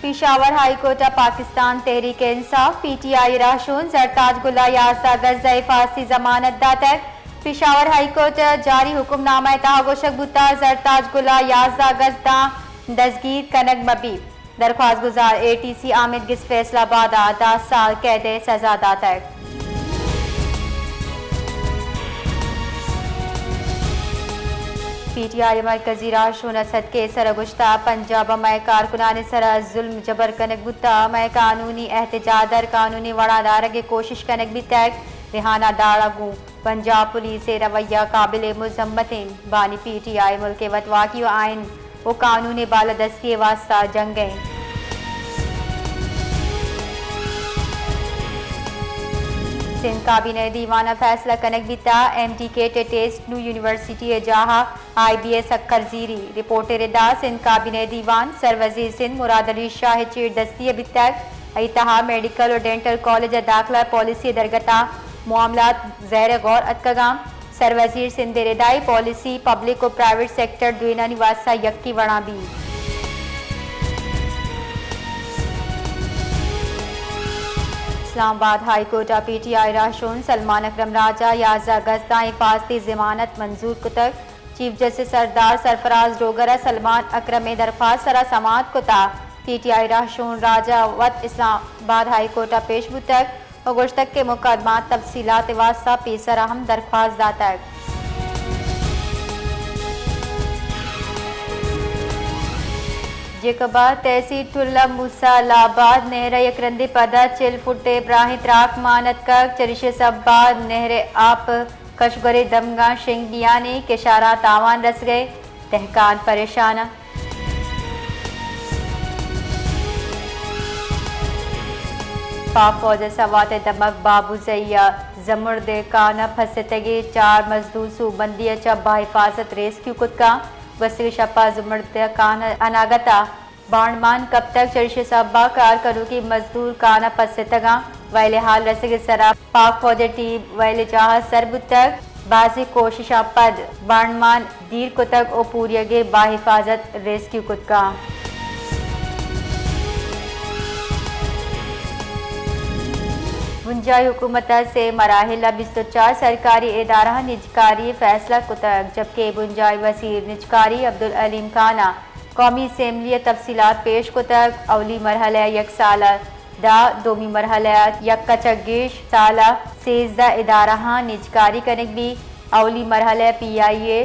Peshawar high court ءَ پاکستان تحریک Insaf, P T I, رہشون زرتاج گل ءَ یازدہ اگست ءَ حفاظتی ضمانت داتگ۔ پشاور ہائی کورٹ ءِ جاری حکم نامہ ءِ تہا گوشگ بوتگ، زرتاج گل ءَ یازدہ اگست ءَ داں دزگیر کنگ مہ بیت۔ درخواست گزار اے ٹی سی آمید گس فیصل آباد ءَ دہ سال قید ءِ سزا داتگ۔ پی ٹی آئی ءِ مرکزی راہشون اسد قیصر ءَ گوشتگ، پنجاب ءَ مئے کارکنانی سرا ظلم جبر کنگ بوتگ، مئے قانونی احتجاج در قانونی وڑا دارگ ءِ کوشش کنگ بیتگ، ریحانہ داڑا گوں پنجاب پولیس ءِ رویہ قابل مذمت انت۔ بانی پی ٹی آئی ملک ءِ وتواکی و آئین و قانون ءِ بالادستی ءِ واستہ جنگ ءَ انت۔ سندھ کابینہ ءِ دیوان ءَ فیصلہ کنگ بیتگ، ایم ڈی کیٹ ءِ ٹیسٹ نوں یونیورسٹی ءِ جاہ ءَ آئی بی ایس اکھر زیری۔ رپورٹ ءِ ردا سندھ کابینہ ءِ دیوان سروزیر سندھ مراد علی شاہ ءِ چیر دستی ءَ بیتگ، آئی تہا میڈیکل و ڈینٹل کالج ءِ داخلہ پالیسی ءِ درگت ءَ معاملات زیر غور اتکگ انت۔ سروزیر سندھ ءِ ردا اے پالیسی پبلک و پرائیویٹ سیکٹر دوئینانی واستہ یکیں وڑاں بیت۔ اسلام آباد ہائی کورٹ ءَ پی ٹی آئی راہشون سلمان اکرم راج ءَ یازدہ اگست ءَ حفاظتی ضمانت منظور کتگ۔ چیف جسٹس سردار سرفراز ڈوگر ءَ سلمان اکرم ءِ درخواست ءِ سرا سماعت کتگ۔ پی ٹی آئی راہشون راج ءَ وت اسلام آباد ہائی کورٹ ءَ پیش بوتگ۔ و گوشتگ کہ مقدمہ ءِ تفصیلات ءِ واستہ پیسر ءَ ہم درخواست داتگ۔ جیکب ءِ تحصیل ٹلہ موسی لاباد نہر ءَ یک رندے پدا چل فٹ ءِ براہیں تراک مان اتکگ۔ چریشی ءِ سبب ءَ نہر ءِ آپ کشگور ءِ دمگاں شنگ بیان ءَ، کشاراں تاوان رسگ ءَ، دہکان پریشان۔ پاک فوج ءِ سوات ءِ دمگ بابوزئی ءَ زمرد ءِ کان ءَ پسیتگیں چار مزدور سوبمندی ءَ چہ بحفاظت ریسکیو کتگ اَنت۔ گوستگیں شپ ءَ زمرد ءِ کان ءَ اناگت ءَ بانڈمان کپتگ، چریشی ءِ سبب ءَ کار کنوکیں مزدور کان ءَ پسیتگ اَنت۔ ویل ءِ ہال رسگ ءِ سرا پاک فوج ءِ ٹیم ویل ءِ جاہ ءَ سر بوتگ۔ بازیں کوششاں پد بانڈمان دیر کتگ ءُ پوریگیں بحفاظت ریسکیو کتگ اَنت۔ بنجاہی حکومت ءَ سے مراحل ءَ بیست ءُ چار سرکاری ادارہاں نجکاری ءِ فیصلہ کتگ، جبکہ بنجاہی وزیر نجکاری عبدالعلیم خان ءَ قومی اسمبلی ءَ تفصیلات پیش کتگ۔ اولی مرحلہ ءَ یک سال ءَ دہ، دومی مرحلہ ءَ یک ءَ چہ گیش سال ءَ سیزدہ ادارہاں نجکاری کنگ بیت۔ اولی مرحلہ ءَ پی آئی اے،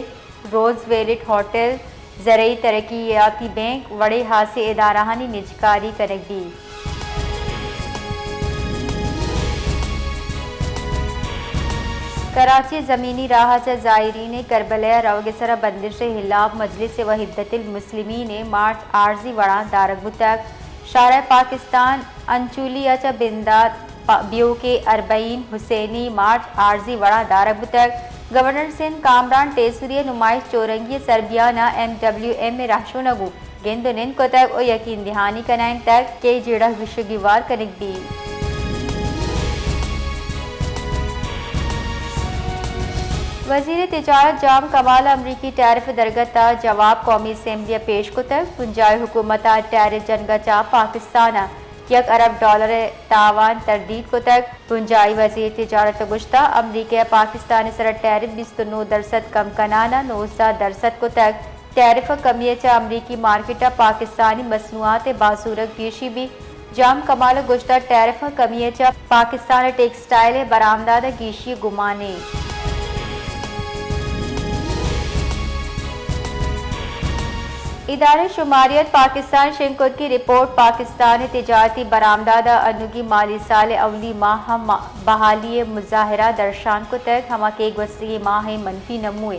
روزویلٹ ہوٹل، زرعی ترقیاتی بینک وڑیں ہاسیں ادارہانی نجکاری کنگ بیت۔ کراچی ءَ زمینی راہ ءَ چہ زائرین ءِ کربلا ءَ روگ ءِ سرا بندش ءِ ہلاپ مجلس وحدت المسلمین ءِ مارچ عارضی وڑاں دارگ بوتگ۔ شارع پاکستان انچولی ءَ چہ بندات پا-، بیوک ءِ اربعین حسینی مارچ عارضی وڑاں دارگ بوتگ۔ گورنر سندھ کامران ٹیسری ءَ نمائش چورنگی ءِ سربیان ءَ ایم ڈبلیو ایم ءِ رہشون ءَ گوں گند ءُ نند کتگ ءُ یقین دہانی کنائینتگ کہ اے جیڑہ گیشگیوار کنگ بیت۔ وزیر تجارت جام کمال ءَ امریکی ٹیرف ءِ درگت ءَ جواب قومی اسمبلی ءَ پیش کتگ۔ بنجاہی حکومت ءَ ٹیرف جنگ ءَ چہ پاکستان ءَ یک ارب ڈالر ءِ تاوان تردید کتگ۔ بنجاہی وزیر تجارت ءَ گوشتگ، امریکہ ءَ پاکستان ءِ سرا ٹیرف بیست ءُ نو درسد کم کنان ءَ نوزدہ درسد کتگ۔ ٹیرف ءِ کمی ءَ چہ امریکی مارکیٹ ءَ پاکستانی مصنوعات ءِ بازورگ گیشی بیت۔ جام کمال ءَ گوشتگ، ٹیرف ءِ کمی ءَ چہ پاکستان ءِ ٹیکسٹائل ءِ برآمدات ءَ گیشی ءِ گمان انت۔ ادارہ شماریات پاکستان ءَ شنگ کت کہ رپورٹ پاکستان ءِ تجارتی برآمدات ءَ انوگیں مالی سال ءِ اولی ماہ ءَ ما-، بحالی ءِ مظاہرہ درشان کتگ، ہما کہ گوستگیں ماہ ءِ منفی نمو ءِ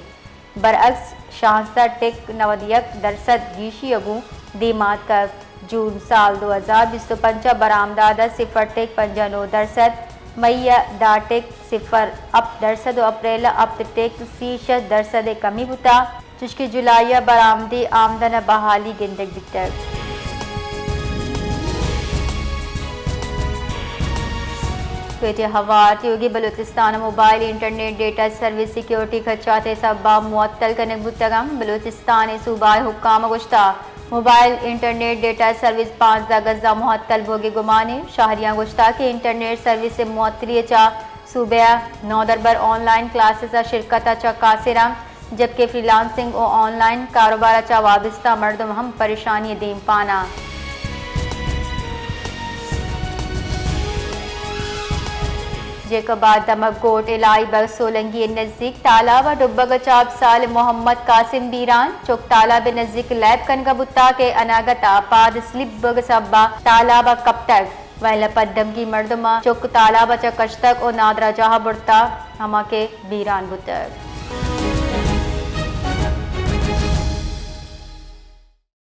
برعکس شانزدہ ٹک نود یک درسد گیشی ءَ گوں دیما اتکگ۔ جون سال دو ہزار بیست ءُ پنچ ءَ برآمدات ءَ صفر ٹک پنجاہ نو درسد، مئی ءَ دہ ٹک صفر ہپت درسد ءُ اپریل ءَ ہپت ٹک سی شش درسد ءِ کمی بوتگ۔ چوشکہ جولائی ءَ برآمدی آمدن ءَ بحالی گندگ بیتگ۔ کوئٹہ ءِ ہوار تیوگیں بلوچستان ءِ mobile internet data service security خدشات ءِ سبب ءَ معطل کنگ بوتگ انت۔ بلوچستان ءِ صوبائی حکام ءَ گوشتگ، موبائل انٹرنیٹ ڈیٹا سروس پانزدہ اگست ءَ معطل بوگ ءِ گمان اِنت۔ شہریاں گوشتگ کہ انٹرنیٹ سروس ءِ معطلی ءَ چہ صوبہ ءِ نودربر آن لائن کلاسز ءَ شرکت ءَ چہ قاصر اَنت، جبکہ فری لانسنگ ءُ آن لائن کاروبار ءَ چہ وابستہ مردم ہم پریشانی ءِ دیمپان اَنت۔ جیکب ءِ دمگ گوٹ الائی بگ سولنگی ءِ نزیک تالاب ءِ ڈبگ ءَ چہ ہبدہ سال ءِ محمد قاسم بیران۔ چک تالاب ءِ نزیک لیب کنگ ءَ بوتگ کہ اناگت ءَ پاد سلپ بوگ ءِ سبب ءَ تالاب ءَ کپتگ۔ ویل ءَ پد دمگی مردماں چک تالاب ءَ چہ کشتگ ءُ نادراہجاہ ءَ برتگ، ہما کہ بیران بوتگ۔